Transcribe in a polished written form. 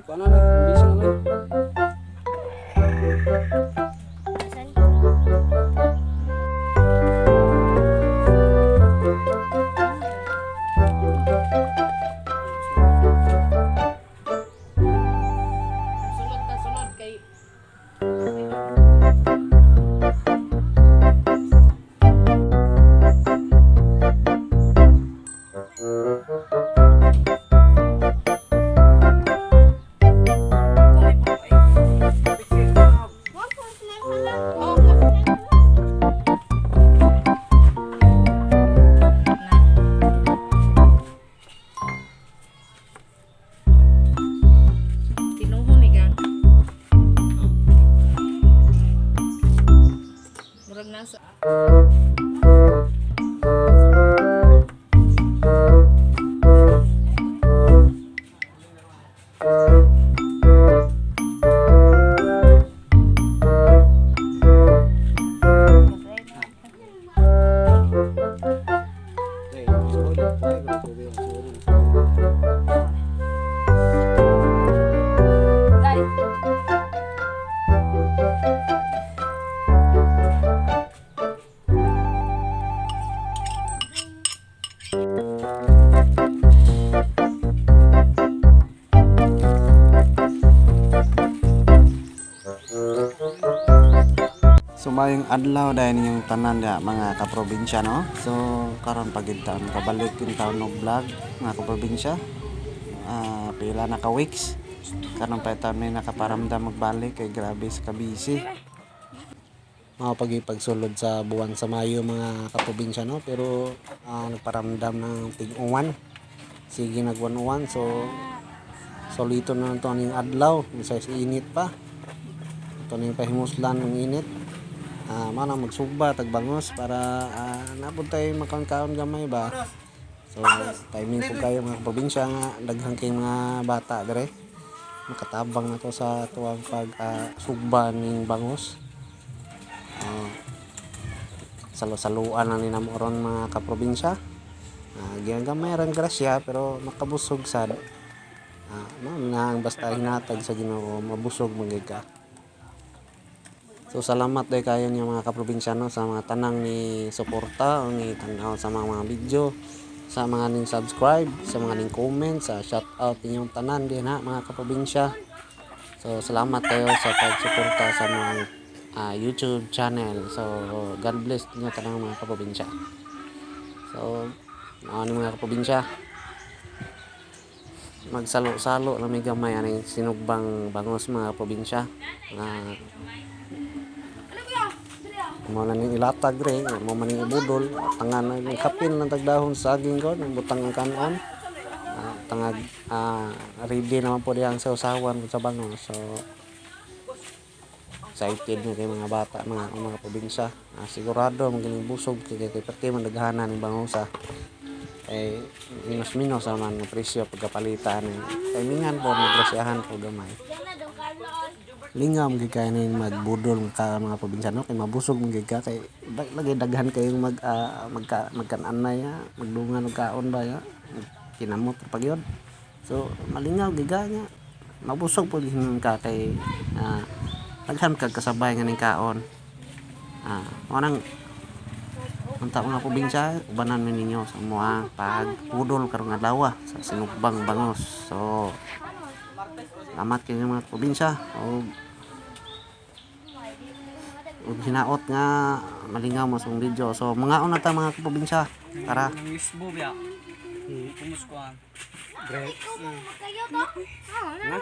Kuha na na. Busy na lang. Saan? Sulod ta sulod kay Tinuhon ni gang. Murag nasa Ay, sorry. Ay, grabe. Sorry. Dai. So mayong adlaw dahil ninyong tanan da mga kaprobinsya, no. So karon pagid taon kabalik yung taon og vlog, mga kaprobinsya. Pila na ka weeks. Karon pa taon may nakaparamdam magbalik kay grabe sa kabisi. Mga pagipagsulod sa buwan sa Mayo, mga kaprobinsya, no, pero nagparamdam ng tig-uwan. Sige nagwan-uwan, so solito na lang to aning adlaw, sa init pa. Ito na yung pahimuslan ng init. Mana magsugba tagbangos para napod tayo makaon-kaon gamay ba. So timing po kayo, mga probinsya, nga daghan kay mga bata dire. Makatabang na to sa tuwang pag sugba ning bangos. Ah, salo-saluan na ni namo ron, mga kaprobinsya. Giyagamay rang grasya pero makabusog sad. Mao na ang basta hinatag sa Ginoo, mabusog man gyud ka. So salamat day kayo niya, mga kaprobinsyano, sa mga tanang ni suporta o ni tanaw sa mga video, sa mga ning subscribe, sa mga ning comment, sa shout out ninyong tanan din ha, mga kaprobinsya. So salamat kayo sa pagsuporta sa mga YouTube channel. So God bless niyo tanang mga kaprobinsya. So ano, mga kaprobinsya, magsalo-salo na may gamay aning sinugbang bangos, mga probinsya. Mo na ning ilatag re, mo man ning ibudol, tangan na ning kapin lang tagdahon sa saging ko, nang butang ang kanon. Tangag ready naman po diyang sa usawan sa bango. So excited na kay mga bata, mga mga probinsya. Sigurado magining busog kay kay perti man daghanan ning bangosa. Kay minus-minus man ang presyo pagkapalitan eh. Timingan po, negosyahan po gamay. Lingam gyud kay ning magbudol ka, mga probinsyano, kay mabusog man gyud ka kay lagi daghan kayong mag magka magkan-anay ha, magdungan og kaon ba ya, kinamot ra pa gyud. So malingaw gyud ka nya, mabusog pud gyud ka kay daghan kag kasabay nga ning kaon. Mao nang unta, mga probinsya, ubanan mi ninyo sa mga pagbudol karong adlaw sa sinugbang bangos. So salamat kayo, mga probinsya, og ug hinaot nga malingaw mo sa akong video. So mga una ta, mga kaprobinsya. Tara. Ang isbo biya. Kumuskuan. Bre. Kayo to? Oo, na.